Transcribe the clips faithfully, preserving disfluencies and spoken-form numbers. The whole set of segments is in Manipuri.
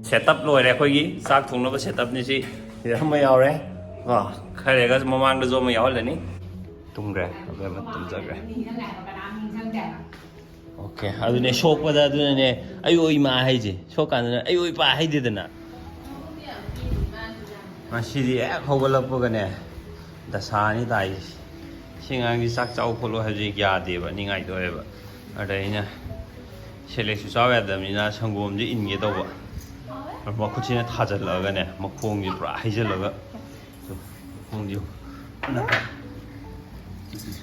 ꯁꯦꯠ ꯑꯞ ꯂꯣꯏꯔꯦ ꯑꯩꯈꯣꯏꯒꯤ꯫ ꯆꯥꯛ ꯊꯣꯡꯅꯕ ꯁꯦꯠ ꯑꯞꯅꯤ ꯁꯤ꯫ ꯁꯤꯗ ꯑꯃ ꯌꯥꯎꯔꯦ꯫ ꯀꯣ, ꯈꯔ ꯂꯩꯔꯒ ꯃꯃꯥꯡꯗꯁꯨ ꯑꯃ ꯌꯥꯎꯍꯜꯂꯅꯤ꯫ ꯇꯨꯝꯈ꯭ꯔꯦ, ꯑꯕꯦꯝꯃ ꯇꯨꯝꯖꯈ꯭ꯔꯦ꯫ ꯑꯣꯀꯦ, ꯑꯗꯨꯅꯦ ꯁꯣꯛꯄꯗ꯫ ꯑꯗꯨꯅꯅꯦ ꯑꯩ ꯑꯣꯏ ꯃꯥ ꯍꯥꯏꯁꯦ꯫ ꯁꯣꯛꯀꯥꯟꯗꯅ ꯑꯩ ꯑꯣꯏ ꯄꯥ ꯍꯥꯏꯗꯦꯗꯅ꯫ ꯉꯁꯤꯗꯤ ꯍꯦꯛ ꯍꯧꯒꯠꯂꯛꯄꯒꯅꯦ, ꯗꯁꯥꯅꯤ ꯇꯥꯏꯁꯦ꯫ ꯁꯤ ꯑꯉꯥꯡꯁꯤ ꯆꯥꯛ ꯆꯥꯎ ꯈꯣꯠꯂꯣ ꯍꯥꯏꯕꯁꯤ ꯌꯥꯗꯦꯕ, ꯅꯤꯡꯉꯥꯏ ꯊꯣꯛꯑꯦꯕ꯫ ꯑꯗ ꯑꯩꯅ ꯁꯦꯂꯦꯛꯁꯨ ꯆꯥꯎ ꯌꯥꯗꯕꯅꯤꯅ ꯁꯪꯒꯣꯝꯁꯦ ꯏꯟꯒꯦ ꯇꯧꯕ꯫ ꯃꯈꯨꯠꯁꯤꯅ ꯊꯥꯖꯤꯜꯂꯛꯑꯒꯅꯦ, ꯃꯈꯣꯡꯁꯦ ꯄꯨꯔꯥ ꯍꯩꯖꯤꯜꯂꯒ꯫ ꯃꯈꯣꯡꯁꯦ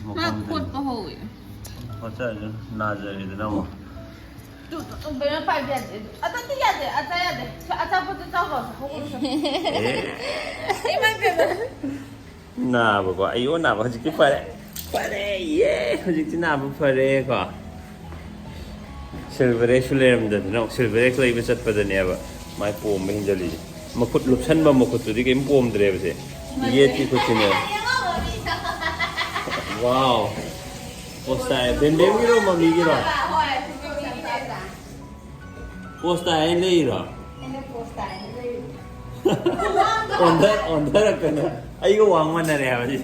ꯃꯥ ꯈꯣꯠꯄ ꯍꯧꯋꯦ꯫ ꯈꯣꯠꯆꯔꯁꯨ ꯅꯥꯖꯔꯦꯗꯅ ꯑꯃꯨꯛ꯫ ꯇꯨ, ꯇꯨ, ꯇꯨ, ꯕꯦꯝꯃ ꯄꯥꯏꯕ ꯌꯥꯗꯦ꯫ ꯑꯗꯨ ꯑꯇꯩꯗꯤ ꯌꯥꯗꯦ, ꯑꯆꯥ ꯌꯥꯗꯦ꯫ ꯑꯆꯥꯄꯣꯠꯇꯣ ꯆꯥꯎꯔꯣ, ꯍꯧꯒꯠꯂꯣ꯫ ꯑꯦ꯫ ꯏꯃꯥꯏ ꯄꯦꯝꯃ꯫ ꯅꯥꯕꯀꯣ, ꯑꯩꯌꯣ ꯅꯥꯕ꯫ ꯍꯧꯖꯤꯛꯇꯤ ꯐꯔꯦ꯫ ꯐꯔꯦ, ꯌꯦ! ꯍꯧꯖꯤꯛꯇꯤ ꯅꯥꯕ ꯐꯔꯦꯀꯣ꯫ ꯁꯤꯜꯚꯔ ꯑꯦꯛꯁꯁꯨ ꯂꯩꯔꯝꯗꯗꯅ, ꯁꯤꯜꯚꯔ ꯑꯦꯛꯁ ꯂꯩꯕ ꯆꯠꯄꯗꯅꯦꯕ ꯃꯥꯏ ꯄꯣꯝꯕ ꯍꯦꯟꯖꯜꯂꯤꯁꯦ꯫ ꯃꯈꯨꯠ ꯂꯨꯞꯁꯟꯕ ꯃꯈꯨꯠꯇꯨꯗꯤ ꯀꯩꯝ ꯄꯣꯝꯗ꯭ꯔꯦꯕꯁꯦ꯫ ꯌꯦꯠꯀꯤ ꯈꯨꯠꯁꯤꯅꯦ꯫ ꯋꯥꯎ! ꯄꯣꯁ ꯇꯥꯏ꯫ ꯕꯦꯝꯕꯦꯝꯒꯤꯔꯣ, ꯃꯃꯤꯒꯤꯔꯣ? ꯄꯣꯁ ꯇꯥꯏ ꯍꯥꯏꯅ ꯂꯩꯔꯤꯔꯣ? ꯑꯣꯟꯊ-, ꯑꯣꯟꯊꯔꯛꯀꯅꯨ꯫ ꯑꯩꯒ ꯋꯥꯡ ꯃꯥꯟꯅꯔꯦ ꯍꯥꯏꯕꯁꯤ꯫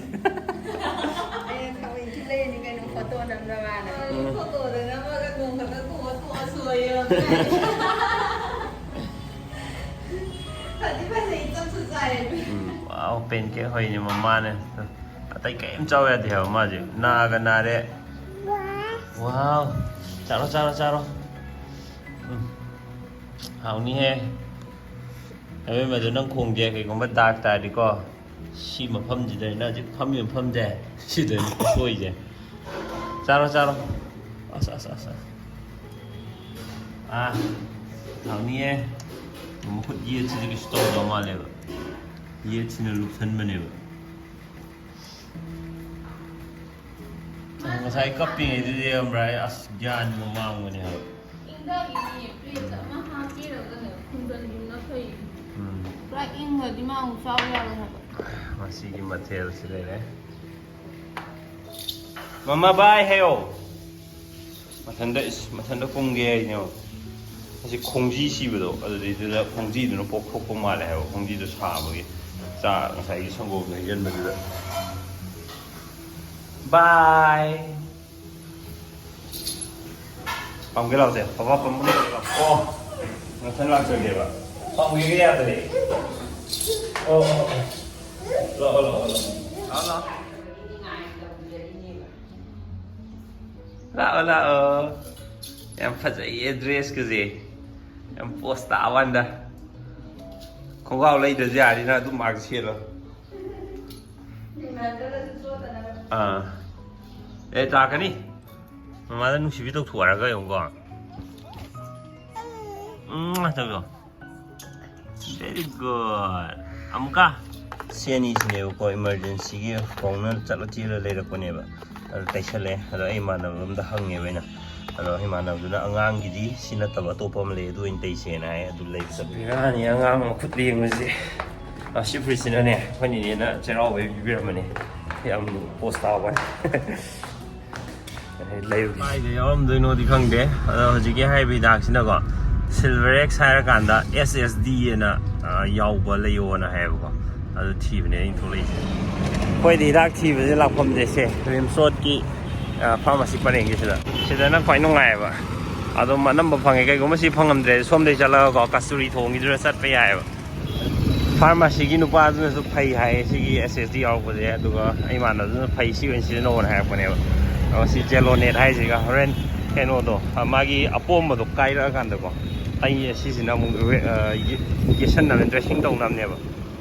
ꯑꯩꯅ ꯊꯑꯣꯏ ꯏꯟꯈꯠꯂꯛꯏꯅꯤ ꯀꯩꯅꯣ, ꯐꯣꯇꯣ ꯅꯝꯅꯕꯅ꯫ ꯎꯝ꯫ ꯐꯣꯇꯣꯗ ꯅꯝꯃꯒ ꯅꯣꯡ ꯈꯛꯇ ꯇꯣꯛꯑ ꯇꯣꯛꯑꯁꯨ ꯑꯣꯏꯔꯝꯃꯦ꯫ ꯐꯗꯤ ꯐꯖꯩ, ꯆꯞꯁꯨ ꯆꯥꯏ꯫ ꯎꯝ, ꯋꯥꯎ, ꯄꯦꯟꯀꯦꯛ ꯍꯣꯏꯅꯦ ꯃꯃꯥꯅꯦ꯫ ꯑꯇꯩ ꯀꯔꯤꯝ ꯆꯥꯎ ꯌꯥꯗꯦ ꯍꯥꯏꯕ ꯃꯥꯁꯦ꯫ ꯅꯥꯒ ꯅꯥꯔꯦ꯫ ꯋꯥꯎ꯫ ꯆꯥꯔꯣ, ꯆꯥꯔꯣ, ꯆꯥꯔꯣ꯫ ꯎꯝ꯫ ꯍꯥꯎꯅꯤꯍꯦ꯫ ꯑꯕꯦꯝꯃꯗꯣ ꯅꯪ ꯈꯣꯡꯁꯦ ꯀꯩꯒꯨꯝꯕ ꯗꯥꯛ ꯇꯥꯔꯗꯤꯀꯣ, ꯁꯤ ꯃꯐꯝꯁꯤꯗꯅꯤ ꯅꯪ ꯍꯧꯖꯤꯛ ꯐꯝꯃꯤ ꯃꯐꯝꯁꯦ, ꯁꯤꯗꯅꯤ ꯁꯣꯏꯁꯦ꯫ ꯆꯥꯔꯣ, ꯆꯥꯔꯣ꯫ ꯑꯁ, ꯑꯁ, ꯑꯁ, ꯑꯁ꯫ ꯑꯥ, ꯍꯥꯎꯅꯤꯌꯦ꯫ ꯃꯈꯨꯠ ꯌꯦꯠꯁꯤꯗꯤ ꯀꯩꯁꯨ ꯇꯧꯗꯕ ꯃꯥꯜꯂꯦꯕ꯫ ꯌꯦꯠꯁꯤꯅ ꯂꯨꯞꯁꯟꯕꯅꯦꯕ꯫ ꯉꯁꯥꯏ ꯀꯞꯄꯤꯉꯩꯗꯨꯗꯤ ꯈꯪꯕ꯭ꯔꯥ? ꯑꯁ, ꯒ꯭ꯌꯥꯟꯕꯨ ꯃꯥꯡꯕꯅꯦ ꯍꯥꯏꯕ꯫ ꯏꯪꯊꯈꯤꯅꯤ, ꯐ꯭ꯔꯤꯖ ꯑꯃ ꯍꯥꯞꯄꯤꯔꯒꯅꯦ, ꯈꯨꯝꯖꯤꯟꯈꯤꯕꯅ ꯐꯩ꯫ ꯎꯝ꯫ ꯄꯨꯔꯥ ꯏꯪꯈ꯭ꯔꯗꯤ ꯃꯥ ꯑꯃꯨꯛ ꯆꯥꯎ ꯌꯥꯔꯣꯏ ꯍꯥꯏꯕ꯫ ꯉꯁꯤꯒꯤ ꯃꯊꯦꯜꯁꯤ ꯂꯩꯔꯦ꯫ ꯃꯃꯥ ꯕꯥꯏ ꯍꯥꯏꯌꯣ꯫ ꯃꯊꯟꯗ, ꯏꯁ, ꯃꯊꯟꯗ ꯀꯨꯝꯒꯦ ꯍꯥꯏꯅꯦ꯫ ꯑꯁꯤ ꯈꯣꯡꯖꯤ ꯁꯤꯕꯗꯣ, ꯑꯗꯨꯗꯩꯗꯨꯗ ꯈꯣꯡꯖꯤꯗꯨꯅ ꯄꯣꯛꯊꯣꯛꯄ ꯃꯥꯜꯂꯦ ꯍꯥꯏꯕ꯫ ꯈꯣꯡꯖꯤꯗꯣ ꯁꯥꯕꯒꯤ ꯆꯥ ꯉꯁꯥꯏꯒꯤ ꯁꯪꯒꯣꯝꯗꯣ ꯍꯩꯖꯤꯟꯕꯗꯨꯗ꯫ ꯕꯥꯏ꯫ ꯄꯥꯝꯒꯦ ꯂꯥꯛꯁꯦ꯫ ꯄꯥꯄꯥ ꯄꯥꯝꯒꯦ ꯂꯥꯛꯑꯣ꯫ ꯃꯊꯟ ꯂꯥꯛꯆꯒꯦꯕ꯫ ꯄꯥꯝꯒꯦꯒ ꯌꯥꯗ꯭ꯔꯦ꯫ ꯑꯣ, ꯑꯣ, ꯑꯣ꯫ ꯂꯥꯛꯑꯣ, ꯂꯥꯛꯑꯣ, ꯂꯥꯛꯑꯣ꯫ ꯂꯥꯛꯑꯣ, ꯂꯥꯛꯑꯣ꯫ ꯂꯥꯛꯑꯣ, ꯂꯥꯛꯑꯣ꯫ ꯌꯥꯝ ꯐꯖꯩꯌꯦ ꯗ꯭ꯔꯦꯁꯀꯁꯦ꯫ ꯌꯥꯝ ꯄꯣꯁ ꯇꯥꯕ ꯋꯥꯅꯤꯗ꯫ ꯈꯣꯡꯒ꯭ꯔꯥꯎ ꯂꯩꯗ꯭ꯔꯁꯨ ꯌꯥꯔꯤꯅ ꯑꯗꯨꯝ ꯃꯥꯔꯛ ꯁꯦꯠꯂꯣ꯫ ꯑꯥ꯫ ꯑꯦ, ꯇꯥꯔꯛꯀꯅꯤ꯫ ꯃꯃꯥꯗ ꯅꯨꯡꯁꯤꯕꯤ ꯇꯧꯊꯣꯛ ꯍꯥꯏꯔꯒ ꯌꯦꯡꯉꯨꯀꯣ꯫ ꯎꯝ, ꯇꯧꯌꯣ꯫ Very good. ꯑꯃꯨꯛꯀ꯫ ꯁꯤ ꯑꯅꯤꯁꯤꯅꯦꯕꯀꯣ, ꯏꯃꯥꯔꯖꯦꯟꯁꯤꯒꯤ ꯈꯣꯡꯅ ꯆꯠꯂ ꯆꯦꯜꯂ ꯂꯩꯔꯛꯄꯅꯦꯕ꯫ ꯑꯗꯨ ꯇꯩꯁꯜꯂꯦ꯫ ꯑꯗꯣ ꯑꯩ ꯏꯃꯥꯟꯅꯕ ꯑꯝꯗ ꯍꯪꯉꯦꯕ ꯑꯩꯅ꯫ ꯑꯗꯣ ꯏꯃꯥꯟꯅꯕꯗꯨꯅ ꯑꯉꯥꯡꯒꯤꯗꯤ ꯁꯤ ꯅꯠꯇꯕ ꯑꯇꯣꯞꯄ ꯑꯃ ꯂꯩ, ꯑꯗꯨ ꯑꯣꯏꯅ ꯇꯩꯁꯦꯅ ꯍꯥꯏ, ꯑꯗꯨ ꯂꯩꯕ ꯆꯠꯂꯦ꯫ ꯕꯦꯔꯥꯅꯤ ꯑꯉꯥꯡ ꯃꯈꯨꯠ ꯂꯦꯡꯕꯁꯦ꯫ ꯑ, ꯁꯤ ꯐꯨꯔꯤꯠꯁꯤꯅꯅꯦ, ꯑꯩꯈꯣꯏ ꯅꯤꯅꯦꯅ ꯆꯩꯔꯥꯎꯕꯩ ꯄꯤꯕꯤꯔꯝꯕꯅꯦ꯫ ꯌꯥꯝ ꯄꯣꯁ ꯇꯥꯕ ꯋꯥꯅꯤ꯫ ꯂꯩꯔꯨꯒꯦ꯫ ꯀꯥꯏꯗ ꯌꯥꯎꯔꯝꯗꯣꯏꯅꯣꯗꯤ ꯈꯪꯗꯦ꯫ ꯑꯗꯣ ꯍꯧꯖꯤꯛꯀꯤ ꯍꯥꯏꯔꯤꯕ ꯍꯤꯗꯥꯛꯁꯤꯅꯀꯣ, ꯁꯤꯜꯚꯔ ꯑꯦꯛꯁ ꯍꯥꯏꯔꯀꯥꯟꯗ ꯑꯦꯁ ꯑꯦꯁ ꯗꯤ ꯑꯅ, ꯑ, ꯌꯥꯎꯕ ꯂꯩꯌꯣꯅ ꯍꯥꯏꯌꯦꯕꯀꯣ꯫ ꯑꯗꯨ ꯊꯤꯕꯅꯦ ꯑꯩꯅ ꯊꯣꯛꯂꯛꯏꯁꯦ꯫ ꯑꯩꯈꯣꯏꯗꯤ ꯍꯤꯗꯥꯛ ꯊꯤꯕꯁꯦ ꯂꯥꯛꯐꯝꯁꯦ ꯁꯦ, ꯔꯤꯝꯁ ꯔꯣꯗꯀꯤ, ꯑ, ꯐꯥꯔꯃꯥꯁꯤ ꯄꯔꯦꯡꯒꯤꯁꯤꯗ꯫ ꯁꯤꯗꯅ ꯈ꯭ꯋꯥꯏ ꯅꯨꯡꯉꯥꯏꯌꯦꯕ꯫ ꯑꯗꯨꯝ ꯑꯅꯝꯕ ꯐꯪꯉꯦ꯫ ꯀꯩꯒꯨꯝꯕ ꯁꯤ ꯐꯪꯉꯝꯗ꯭ꯔꯦ, ꯁꯣꯝꯗꯩ ꯆꯠꯂꯒꯀꯣ, ꯀꯁꯇꯨꯔꯤ ꯊꯣꯡꯒꯤꯗꯨꯗ ꯆꯠꯄ ꯌꯥꯏꯌꯦꯕ꯫ ꯐꯥꯔꯃꯥꯁꯤꯒꯤ ꯅꯨꯄꯥꯗꯨꯅꯁꯨ ꯐꯩ ꯍꯥꯏꯌꯦ ꯁꯤꯒꯤ ꯑꯦꯁ ꯑꯦꯁ ꯗꯤ ꯌꯥꯎꯔꯛꯄꯁꯦ, ꯑꯗꯨꯒ ꯑꯩ ꯏꯃꯥꯟꯅꯕꯗꯨꯅ ꯐꯩ, ꯁꯤ ꯑꯣꯏꯅ ꯁꯤꯖꯤꯟꯅꯧꯅ ꯍꯥꯏꯔꯛꯄꯅꯦꯕ꯫ ꯑꯗꯣ ꯁꯤ ꯖꯦꯂꯣꯅꯦꯠ ꯍꯥꯏꯁꯤꯒ ꯍꯣꯔꯦꯟ ꯀꯩꯅꯣꯗꯣ, ꯑ, ꯃꯥꯒꯤ ꯑꯄꯣꯝꯕꯗꯣ ꯀꯥꯏꯔꯛꯑꯀꯥꯟꯗꯀꯣ, ꯑꯩ ꯁꯤꯁꯤꯅ ꯑꯃꯨꯛ ꯔꯦ-, ꯑ, ꯌꯦ-, ꯌꯦꯠꯁꯟꯅꯕꯅꯦ, ꯗ꯭ꯔꯦꯁꯤꯡ ꯇꯧꯅꯕꯅꯦꯕ꯫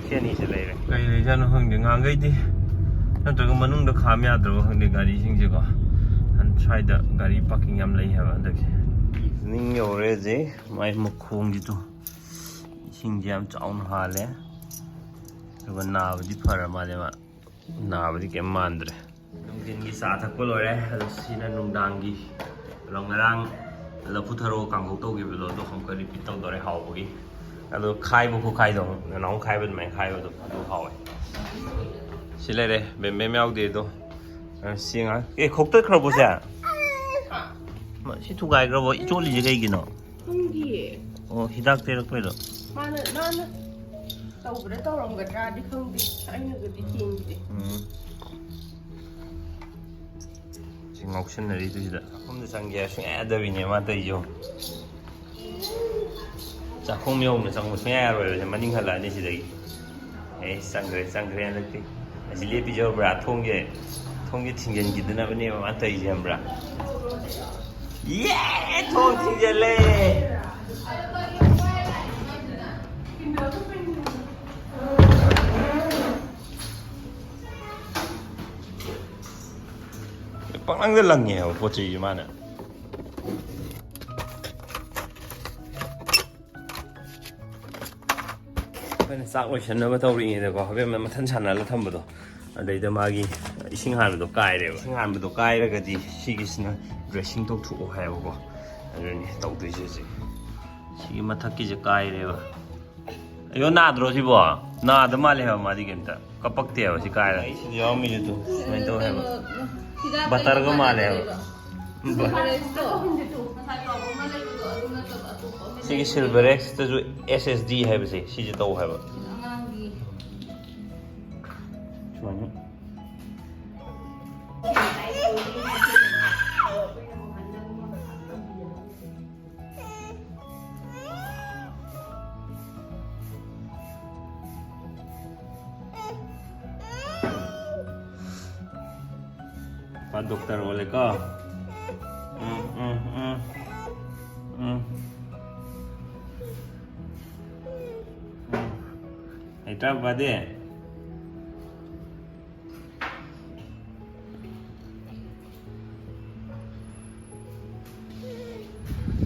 ꯁꯤ ꯑꯅꯤꯁꯦ ꯂꯩꯔꯦ꯫ ꯀꯩ ꯂꯩꯖꯥꯠꯅꯣ ꯈꯪꯗꯦ, ꯉꯍꯥꯟꯈꯩꯗꯤ ꯅꯠꯇ꯭ꯔꯒ ꯃꯅꯨꯡꯗ ꯈꯥꯝ ꯌꯥꯗ꯭ꯔꯕ ꯈꯪꯗꯦ ꯒꯥꯔꯤꯁꯤꯡꯁꯦꯀꯣ꯫ ꯑꯟ-, ꯁ꯭ꯋꯥꯏꯗ ꯒꯥꯔꯤ ꯄꯥꯔꯀꯤꯡ ꯌꯥꯝ ꯂꯩ ꯍꯥꯏꯕ ꯍꯟꯗꯛꯁꯦ꯫ ꯏꯚꯤꯅꯤꯡ ꯌꯧꯔꯦ ꯍꯧꯖꯤꯛ꯫ ꯃꯥꯏ ꯃꯈꯣꯡꯁꯤꯗꯣ ꯏꯁꯤꯡꯁꯦ ꯌꯥꯝ ꯆꯥꯎꯅ ꯍꯥꯜꯂꯦ꯫ ꯑꯗꯨꯒ ꯅꯥꯕꯗꯤ ꯐꯔ ꯃꯥꯜꯂꯦ ꯃꯥ꯫ ꯅꯥꯕꯗꯤ ꯀꯩꯝ ꯃꯥꯟꯗ꯭ꯔꯦ꯫ ꯅꯨꯡꯊꯤꯟꯒꯤ ꯆꯥ ꯊꯛꯄ ꯂꯣꯏꯔꯦ꯫ ꯑꯗꯣ ꯁꯤꯅ ꯅꯨꯡꯗꯥꯡꯒꯤ, ꯑꯗꯣ ꯉꯔꯥꯡ ꯂꯐꯨ ꯊꯔꯣ ꯀꯥꯡꯍꯧ ꯇꯧꯈꯤꯕꯗꯣ, ꯑꯗꯣ ꯑꯃꯨꯛꯀ ꯔꯤꯄꯤꯠ ꯇꯧꯗꯣꯔꯦ ꯍꯥꯎꯕꯒꯤ꯫ ꯑꯗꯣ ꯈꯥꯏꯕ ꯈꯨꯈꯥꯏꯗꯣ, ꯅꯅꯥꯎ ꯈꯥꯏꯕ ꯑꯗꯨꯃꯥꯏꯅ ꯈꯥꯏꯕꯗꯣ, ꯑꯗꯨ ꯍꯥꯎꯋꯦ꯫ ꯁꯤ ꯂꯩꯔꯦ, ꯕꯦꯝꯕꯦꯝ ꯌꯥꯎꯗꯦ ꯑꯗꯣ꯫ ꯑ, ꯁꯤ ꯉꯥ-, ꯑꯦ, ꯈꯣꯛꯇꯠꯈ꯭ꯔꯕꯣ ꯁꯦ? ꯃ-, ꯁꯤ ꯊꯨꯒꯥꯏꯈ꯭ꯔꯕꯣ? ꯏ ꯆꯣꯠꯂꯤꯁꯦ ꯀꯩꯒꯤꯅꯣ? ꯈꯪꯗꯤꯌꯦ꯫ ꯑꯣ, ꯍꯤꯗꯥꯛ ꯇꯩꯔꯛꯄꯩꯔꯣ? ꯃꯥꯅ ꯃꯥꯅ ꯇꯧꯕ꯭ꯔꯥ ꯇꯧꯔꯝꯒꯗ꯭ꯔꯥꯗꯤ ꯈꯪꯗꯦ꯫ ꯑꯩꯅꯒꯗꯤ ꯊꯦꯡꯗꯦ꯫ ꯎꯝ꯫ ꯁꯤ ꯉꯥꯎꯁꯟꯅꯔꯤꯗꯨ ꯁꯤꯗ꯫ ꯆꯥꯛꯈꯨꯝꯗ ꯆꯪꯒꯦ ꯍꯥꯏꯔ ꯁꯨꯡꯌꯥ ꯌꯥꯗꯕꯤꯅꯦ ꯃꯥ ꯇꯧꯔꯤꯁꯦ ꯌꯦꯡꯉꯣ꯫ ꯆꯥꯛꯈꯨꯝ ꯌꯧꯅ ꯆꯪꯕ ꯁꯨꯡꯌꯥ ꯌꯥꯔꯣꯏꯕ꯫ ꯁꯤ ꯃꯅꯤꯡ ꯍꯜꯂꯛꯑꯅꯤ ꯁꯤꯗꯒꯤ꯫ ꯑꯦ, ꯆꯪꯈ꯭ꯔꯦ, ꯆꯪꯈ꯭ꯔꯦ ꯍꯟꯗꯛꯇꯤ꯫ ꯑꯁꯤ ꯂꯦꯞꯄꯤꯁꯦ ꯎꯕ꯭ꯔꯥ? ꯊꯣꯡꯁꯦ, ꯊꯣꯡꯁꯦ ꯊꯤꯡꯖꯤꯟꯈꯤꯗꯅꯕꯅꯦꯕ ꯃꯥꯅ ꯇꯧꯔꯤꯁꯦ ꯈꯪꯕ꯭ꯔꯥ? ꯌꯦ! ꯊꯣꯡ ꯊꯤꯡꯖꯤꯜꯂꯦ! ꯄꯪꯂꯪꯗ ꯂꯪꯉꯦ ꯍꯥꯏꯕ ꯄꯣꯠ ꯆꯩꯁꯦ ꯃꯥꯅ꯫ ꯑꯩꯈꯣꯏꯅ ꯆꯥꯛ ꯂꯣꯏꯁꯟꯅꯕ ꯇꯧꯔꯤꯉꯩꯗꯀꯣ, ꯑꯕꯦꯝꯃ ꯃꯊꯟ ꯁꯥꯟꯅꯍꯜꯂ ꯊꯝꯕꯗꯣ, ꯑꯗꯩꯗ ꯃꯥꯒꯤ ꯏꯁꯤꯡ ꯍꯥꯟꯕꯗꯣ ꯀꯥꯏꯔꯦꯕ꯫ ꯏꯁꯤꯡ ꯍꯥꯟꯕꯗꯣ ꯀꯥꯏꯔꯒꯗꯤ ꯁꯤꯒꯤꯁꯤꯅ dressing ꯇꯧꯊꯣꯛꯑꯣ ꯍꯥꯏꯌꯦꯕꯀꯣ꯫ ꯑꯗꯨꯅꯤ ꯇꯧꯗꯣꯏꯁꯦ ꯍꯧꯖꯤꯛ꯫ ꯁꯤꯒꯤ ꯃꯊꯛꯀꯤꯁꯦ ꯀꯥꯏꯔꯦꯕ꯫ ꯑꯌꯣ, ꯅꯥꯗ꯭ꯔꯣ ꯁꯤꯕꯣ? ꯅꯥꯗ ꯃꯥꯜꯂꯦ ꯍꯥꯏꯕ ꯃꯥꯗꯤ ꯀꯩꯝꯇ꯫ ꯀꯄꯛꯇꯦ ꯍꯥꯏꯕ ꯁꯤ ꯀꯥꯏꯔꯒ꯫ ꯑꯩ ꯁꯤꯗ ꯌꯥꯎꯔꯝꯃꯤꯁꯦ ꯇꯨ꯫ ꯁꯨꯃꯥꯏꯅ ꯇꯧꯋꯦ ꯍꯥꯏꯕ꯫ ꯍꯤꯗꯥꯛ ꯕꯇꯔꯒ ꯃꯥꯜꯂꯦ ꯍꯥꯏꯕ꯫ ꯂꯩꯕ꯫ ꯕ- ꯁꯤꯜꯚꯔ ꯑꯦꯛꯁꯇꯣ꯫ ꯉꯁꯥꯏ ꯀꯥꯎꯕ ꯑꯃ ꯂꯩꯕꯗꯣ ꯑꯗꯨ ꯅꯠꯇꯕ ꯑꯇꯣꯞꯄ ꯑꯃ ꯁꯤꯒꯤ ꯂꯩꯕꯅꯦ꯫ ꯁꯤꯜꯚꯔ ꯑꯦꯛꯁꯇꯁꯨ S S D ꯍꯥꯏꯕꯁꯦ ꯁꯤꯁꯦ ꯇꯧ ꯍꯥꯏꯕ꯫ ꯑꯉꯥꯡꯒꯤ꯫ ꯁꯨꯃꯥꯏꯅ꯫ ꯄꯥ ꯗꯣꯛꯇꯔ ꯑꯣꯜꯂꯦꯀꯣ꯫ ꯎꯝ, ꯎꯝ, ꯎꯝ꯫ ꯎꯝ꯫ ꯎꯝ꯫ ꯍꯩꯇ꯭ꯔꯥ ꯕꯥꯗꯤ?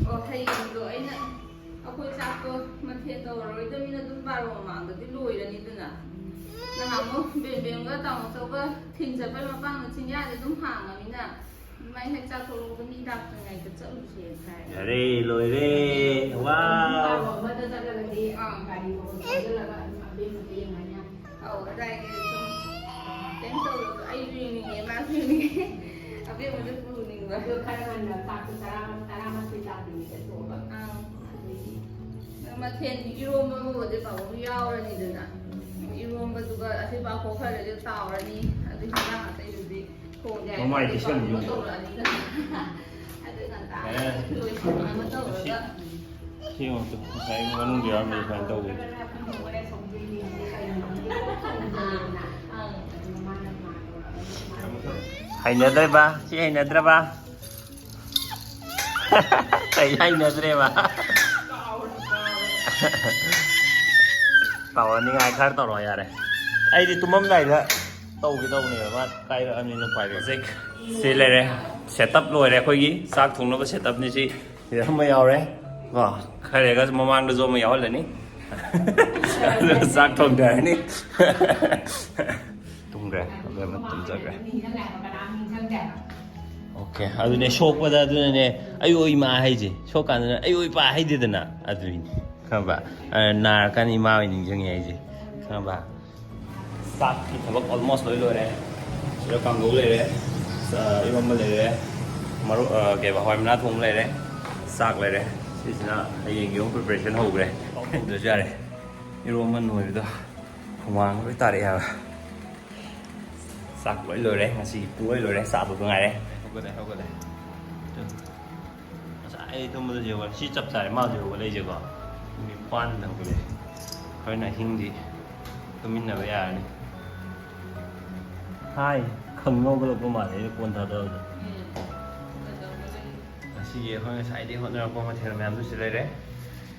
ꯑꯣ, ꯍꯌꯦꯡꯗꯣ ꯑꯩꯅ ꯑꯩꯈꯣꯏ ꯆꯥꯛꯇꯣ ꯃꯊꯦꯜ ꯇꯧꯔꯔꯣꯏꯗꯕꯅꯤꯅ ꯑꯗꯨꯝ ꯕꯥꯔꯣ ꯃꯃꯥꯡꯗꯗꯤ ꯂꯣꯏꯔꯅꯤꯗꯅ꯫ ꯅꯍꯥꯟꯃꯨꯛ ꯕꯦꯝꯕꯦꯝꯒ ꯇꯥꯃꯣꯆꯧꯒ ꯊꯤꯟ ꯆꯠꯄꯩ ꯃꯄꯥꯡꯗ ꯆꯤꯡꯌꯥꯗꯤ ꯑꯗꯨꯝ ꯍꯥꯡꯉꯃꯤꯅ ꯑꯗꯨꯃꯥꯏꯅ ꯍꯦꯛ ꯆꯥꯊꯣꯛꯂꯛꯄꯗ ꯃꯤ ꯂꯥꯛꯇ꯭ꯔꯤꯉꯩꯗ ꯆꯠꯂꯨꯁꯦ ꯍꯥꯏ꯫ ꯌꯥꯔꯦ, ꯂꯣꯏꯔꯦ꯫ ꯋꯥꯎ꯫ ꯕꯥꯔꯣ ꯑꯃꯗ ꯆꯠꯂꯒꯗꯤ ꯑꯥ꯫ ꯒꯥꯔꯤ ꯃꯈꯣꯟ ꯊꯧꯖꯤꯜꯂꯒ ꯑꯗꯨꯝ ꯑꯕꯦꯝꯃꯗ ꯌꯦꯡꯍꯟ ꯌꯥꯅꯤ꯫ ꯑꯧ, ꯑꯗꯥꯏꯒꯤ ꯁꯨꯝ ꯀꯩꯝ ꯇꯧꯗꯕꯗꯣ ꯑꯩꯁꯨ ꯌꯦꯡꯅꯤꯡꯉꯦ, ꯃꯥꯁꯨ ꯌꯦꯡꯅꯤꯡꯉꯦ꯫ ꯑꯕꯦꯝꯃꯗ ꯄꯨꯅꯤꯡꯕ꯫ ꯑꯗꯣ ꯈꯔ ꯉꯟꯅ ꯆꯥꯛꯇꯣ ꯇꯔꯥ-, ꯇꯔꯥꯃꯥꯊꯣꯏ ꯇꯥꯗ꯭ꯔꯤꯉꯩꯗ ꯊꯣꯛꯑꯒ꯫ ꯑꯥ꯫ ꯃꯊꯦꯜ ꯏꯔꯣꯝꯕ ꯑꯃꯕꯨꯗꯤ ꯄꯥꯐꯣꯔ ꯌꯥꯎꯔꯅꯤꯗꯅ, ꯏꯔꯣꯝꯕꯗꯨꯒ ꯑꯁꯤ ꯄꯥꯐꯣꯔ ꯈꯔꯗꯨ ꯇꯥꯎꯔꯅꯤ꯫ ꯑꯗꯨ ꯍꯤꯟꯖꯥꯡ ꯑꯇꯩꯗꯨꯗꯤ ꯊꯣꯡꯗꯦ꯫ ꯃꯃꯥꯏꯗꯤ ꯑꯇꯩ ꯁꯦꯝ ꯄꯥꯐꯣꯔ ꯌꯣꯡ꯫ ꯇꯧꯔꯛꯑꯅꯤꯗꯅ꯫ ꯑꯗꯨ ꯉꯟꯇꯥ ꯑꯦ꯫ ꯂꯣꯏꯁꯤꯟꯅꯕ ꯇꯧꯔꯒ꯫ ꯁꯤ ꯌꯦꯡꯉꯣ ꯇꯨ, ꯉꯁꯥꯏ ꯃꯅꯨꯡꯗ ꯌꯥꯎꯔꯝꯃꯤ ꯁꯨꯃꯥꯏꯅ ꯇꯧꯕ꯫ ꯑꯪ꯫ ꯍꯩꯅꯗ꯭ꯔꯕ? ꯁꯤ ꯍꯩꯅꯗ꯭ꯔꯕ? ꯀꯩ ꯍꯩꯅꯗ꯭ꯔꯦꯕ? ꯇꯧꯔꯅꯤꯉꯥꯏ ꯈꯔ ꯇꯧꯔꯣ ꯌꯥꯔꯦ꯫ ꯑꯩꯗꯤ ꯇꯨꯝꯃꯝꯗꯥꯏꯗ ꯇꯧꯒꯦ ꯇꯧꯕꯅꯦꯕ, ꯃꯥ ꯀꯥꯏꯔꯛꯑꯅꯤꯅ ꯎꯄꯥꯏ ꯂꯩꯇꯦ꯫ ꯁꯤ ꯂꯩꯔꯦ, ꯁꯦꯠ ꯑꯞ ꯂꯣꯏꯔꯦ ꯑꯩꯈꯣꯏꯒꯤ꯫ ꯆꯥꯛ ꯊꯣꯡꯅꯕ ꯁꯦꯠ ꯑꯞꯅꯤ ꯁꯤ꯫ ꯁꯤꯗ ꯑꯃ ꯌꯥꯎꯔꯦ ꯀꯣ, ꯈꯔ ꯂꯩꯔꯒ ꯃꯃꯥꯡꯗꯁꯨ ꯑꯃ ꯌꯥꯎꯍꯜꯂꯅꯤ꯫ ꯑꯗꯨꯒ ꯆꯥꯛ ꯊꯣꯡꯊꯔꯅꯤ꯫ ꯇꯨꯝꯈ꯭ꯔꯦ, ꯑꯕꯦꯝꯃ ꯇꯨꯝꯖꯈ꯭ꯔꯦ꯫ ꯑꯣꯀꯦ, ꯑꯗꯨꯅꯦ ꯁꯣꯛꯄꯗ, ꯑꯗꯨꯅꯅꯦ ꯑꯩ ꯑꯣꯏ ꯏꯃꯥ ꯍꯥꯏꯁꯦ꯫ ꯁꯣꯛꯀꯥꯟꯗꯅ ꯑꯩ ꯑꯣꯏ ꯏꯄꯥ ꯍꯥꯏꯗꯦꯗꯅ, ꯑꯗꯨꯏꯅꯤ ꯈꯪꯉꯕ? ꯑ, ꯅꯥꯔꯀꯥꯟꯗ ꯏꯃꯥ ꯑꯣꯏ ꯅꯤꯡꯁꯤꯡꯉꯦ ꯍꯥꯏꯁꯦ ꯈꯪꯉꯕ? ꯆꯥꯛꯀꯤ ꯊꯕꯛ almost ꯂꯣꯏ ꯂꯣꯏꯔꯦ꯫ ꯁꯤꯗ ꯀꯥꯡꯒꯧ ꯂꯩꯔꯦ, ꯑ, ꯏꯔꯣꯝꯕ ꯂꯩꯔꯦ, ꯃꯔꯣꯛ, ꯑ, ꯀꯩꯕ, ꯍꯋꯥꯏ ꯃꯅꯥ ꯊꯣꯡꯕ ꯂꯩꯔꯦ, ꯆꯥꯛ ꯂꯩꯔꯦ꯫ ꯁꯤꯁꯤꯅ ꯍꯌꯦꯡꯒꯤ ꯑꯃꯨꯛ preparation ꯍꯧꯈ꯭ꯔꯦ꯫ ꯇꯧꯗ꯭ꯔꯁꯨ ꯌꯥꯔꯦ꯫ ꯏꯔꯣꯝꯕ ꯅꯣꯏꯕꯗꯣ ꯍꯨꯃꯥꯡ ꯂꯣꯏ ꯇꯥꯔꯛꯑꯦ ꯍꯥꯏꯕ꯫ ꯆꯥꯛ ꯂꯣꯏ ꯂꯣꯏꯔꯦ, ꯉꯁꯤꯒꯤ ꯄꯨꯡ ꯂꯣꯏ ꯂꯣꯏꯔꯦ, ꯆꯥꯕꯗꯣ ꯉꯥꯏꯔꯦ꯫ ꯍꯧꯒꯠꯂꯦ, ꯍꯧꯒꯠꯂꯦ꯫ ꯉꯁꯥꯏ ꯇꯨꯝꯕꯗ ꯌꯦꯡꯉꯣ, ꯁꯤ ꯆꯞ ꯆꯥꯔꯦ ꯃꯥ ꯍꯧꯖꯤꯛ ꯍꯧꯒꯠꯂꯛꯏꯁꯦꯀꯣ꯫ ꯄꯨꯡ ꯅꯤꯄꯥꯟꯗ ꯍꯧꯒꯠꯂꯛꯑꯦ꯫ ꯑꯩꯈꯣꯏꯅ ꯑꯍꯤꯡꯗꯤ ꯇꯨꯃꯤꯟꯅꯕ ꯌꯥꯔꯅꯤ꯫ ꯍꯥꯏ, ꯈꯪꯅ ꯍꯧꯒꯠꯂꯛꯄ ꯃꯥꯜꯂꯦ ꯑꯩꯅ ꯀꯣꯟ ꯊꯥꯗꯕꯗ꯫ ꯉꯁꯤꯒꯤ ꯑꯩꯈꯣꯏ ꯉꯁꯥꯏꯗꯒꯤ ꯍꯣꯠꯅꯔꯛꯄ ꯃꯊꯦꯜ ꯃꯌꯥꯝꯗꯨ ꯁꯤ ꯂꯩꯔꯦ꯫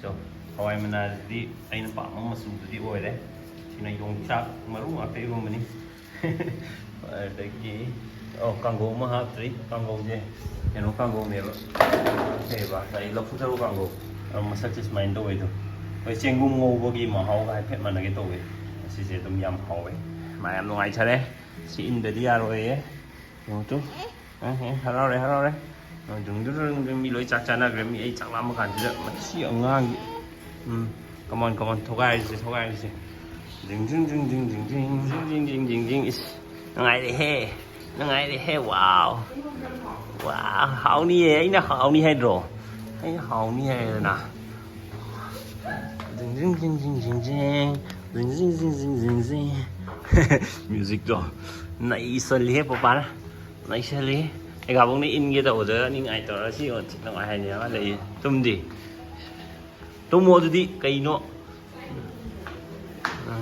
ꯆꯣ, ꯍꯋꯥꯏ ꯃꯅꯥꯁꯤꯗꯤ ꯑꯩꯅ ꯄꯥꯝꯕ ꯃꯆꯨꯗꯨꯗꯤ ꯑꯣꯏꯔꯦ꯫ ꯁꯤꯅ ꯌꯣꯡꯆꯥꯛ ꯃꯔꯨ ꯉꯥꯛꯇ ꯏꯔꯣꯝꯕꯅꯤ꯫ ꯑꯗꯒꯤ, ꯑꯣ, ꯀꯥꯡꯒꯧ ꯑꯃ ꯍꯥꯞꯇ꯭ꯔꯤ꯫ ꯀꯥꯡꯒꯧꯁꯦ ꯀꯩꯅꯣ ꯀꯥꯡꯒꯧꯅꯦꯕ, ꯀꯩꯕ, ꯉꯁꯥꯏ ꯂꯐꯨ ꯊꯔꯣ ꯀꯥꯡꯒꯧ꯫ ꯑꯗꯣ ꯃꯁꯛꯁꯦ ꯁꯨꯃꯥꯏꯅ ꯇꯧꯋꯦ ꯑꯗꯣ꯫ ꯑꯩꯈꯣꯏ ꯆꯦꯡꯒꯨꯝ ꯉꯧꯕꯒꯤ ꯃꯍꯥꯎꯒ ꯍꯥꯏꯐꯦꯠ ꯃꯥꯟꯅꯒꯦ ꯇꯧꯋꯦ꯫ ꯑꯁꯤꯁꯦ ꯑꯗꯨꯝ ꯌꯥꯝ ꯍꯥꯎꯋꯦ꯫ ꯃꯥ ꯌꯥꯝ ꯅꯨꯡꯉꯥꯏꯊꯔꯦ꯫ ꯁꯤ ꯏꯟꯗꯗꯤ ꯌꯥꯔꯣꯏꯌꯦ꯫ ꯌꯦꯡꯉꯨ ꯇꯨ꯫ ꯑꯦ, ꯑꯦ, ꯍꯔꯥꯎꯔꯦ, ꯍꯔꯥꯎꯔꯦ꯫ ꯖꯨꯡ, ꯖꯨꯡ, ꯖꯨꯡ, ꯖꯨꯡ, ꯃꯤ ꯂꯣꯏ ꯆꯥꯛ ꯆꯥꯅꯈ꯭ꯔꯦ꯫ ꯃꯤ ꯑꯩ ꯆꯥꯛ ꯂꯥꯝꯕ ꯀꯥꯟꯁꯤꯗ ꯃꯁꯤ ꯑꯉꯥꯡꯒꯤ꯫ ꯎꯝ, come on, come on, ꯊꯣꯒꯥꯏꯔꯤꯁꯦ, ꯊꯣꯒꯥꯏꯔꯤꯁꯦ꯫ ꯖꯤꯡ, ꯖꯤꯡ, ꯖꯤꯡ, ꯖꯤꯡ, ꯖꯤꯡ, ꯖꯤꯡ, ꯖꯤꯡ, ꯖꯤꯡ, ꯖꯤꯡ, ꯖꯤꯡ, ꯖꯤꯡ꯫ ꯏꯁ, ꯅꯨꯡꯉꯥꯏꯔꯦꯍꯦ, ꯅꯨꯡꯉꯥꯏꯔꯦꯍꯦ, wow꯫ Wow, ꯍꯥꯎꯅꯤꯌꯦ, ꯑꯩꯅ ꯍꯥꯎꯅꯤ ꯍꯥꯏꯗ꯭ꯔꯣ? ꯑꯩꯅ ꯍꯥꯎꯅꯤ ꯍꯥꯏꯔꯦꯗꯅ꯫ ꯖꯤꯡ ꯖꯤꯡ ꯖꯤꯡ ꯖꯤꯡ ꯖꯤꯡ ꯖꯤꯡ꯫ ꯖꯤꯡ ꯖꯤꯡ ꯖꯤꯡ ꯖꯤꯡ ꯖꯤꯡ ꯖꯤꯡ꯫ ꯃ꯭ꯌꯨꯖꯤꯛꯇꯣ ꯅꯩꯁꯜꯂꯤꯍꯦ ꯄꯄꯥꯅ꯫ ꯅꯩꯁꯜꯂꯤ꯫ ꯑꯩꯒꯥꯕꯧꯅ ꯏꯟꯒꯦ ꯇꯧꯕꯗ ꯅꯤꯡꯉꯥꯏ ꯇꯧꯔ ꯁꯤ ꯌꯦꯡꯉꯣ, ꯊꯤ ꯅꯨꯡꯉꯥꯏ ꯍꯥꯏꯅꯦ ꯑꯃ ꯂꯩ꯫ ꯇꯨꯝꯗꯤ꯫ ꯇꯨꯝꯃꯣ ꯑꯗꯨꯗꯤ ꯀꯩꯅꯣ? ꯑ꯫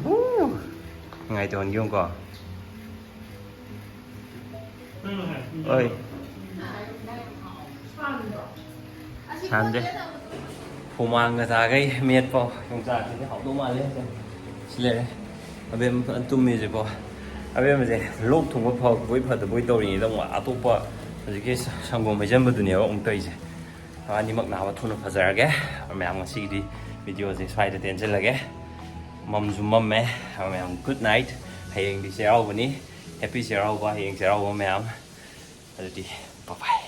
ꯎ! ꯅꯤꯡꯉꯥꯏ ꯇꯧꯍꯟꯒꯦ ꯌꯦꯡꯉꯨꯀꯣ꯫ ꯍꯣꯏ꯫ ꯁꯥꯟꯗꯦ꯫ ꯍꯨꯃꯥꯡꯒ ꯇꯥꯈꯩ ꯃꯦꯠꯄ ꯌꯣꯡꯆꯥꯛꯁꯤꯗꯤ ꯍꯥꯎꯗꯧ ꯃꯥꯜꯂꯦ꯫ ꯁꯤ ꯂꯩꯔꯦ꯫ ꯑꯕꯦꯝ ꯐꯖꯅ ꯇꯨꯝꯃꯤꯁꯦꯀꯣ꯫ ꯑꯕꯦꯝꯕꯁꯦ ꯂꯣꯛ ꯊꯨꯡꯕ ꯐꯕꯣꯏ ꯐꯗꯕꯣꯏ ꯇꯧꯔꯤꯉꯩꯗ ꯑꯃꯨꯛ ꯑꯇꯣꯞꯄ ꯍꯧꯖꯤꯛꯀꯤ ꯁꯪꯒꯣꯝ ꯍꯩꯖꯟꯕꯗꯨꯅꯦꯕ ꯑꯃꯨꯛ ꯇꯧꯔꯤꯁꯦ꯫ ꯑꯅꯤꯃꯛ ꯅꯥꯕ ꯊꯨꯅ ꯐꯖꯔꯒꯦ꯫ ꯃꯌꯥꯝ ꯉꯁꯤꯒꯤꯗꯤ ꯚꯤꯗꯤꯑꯣꯁꯦ ꯁ꯭ꯋꯥꯏꯗ ꯇꯦꯟꯁꯤꯜꯂꯒꯦ꯫ ꯃꯝꯁꯨ ꯃꯝꯃꯦ꯫ ꯃꯌꯥꯝ good night꯫ ꯍꯌꯦꯡꯗꯤ ꯆꯩꯔꯥꯎꯕꯅꯤ꯫ Happy ꯆꯩꯔꯥꯎꯕ꯫ ꯍꯌꯦꯡ ꯆꯩꯔꯥꯎꯕ ꯃꯌꯥꯝ꯫ ꯑꯗꯨꯗꯤ bye bye꯫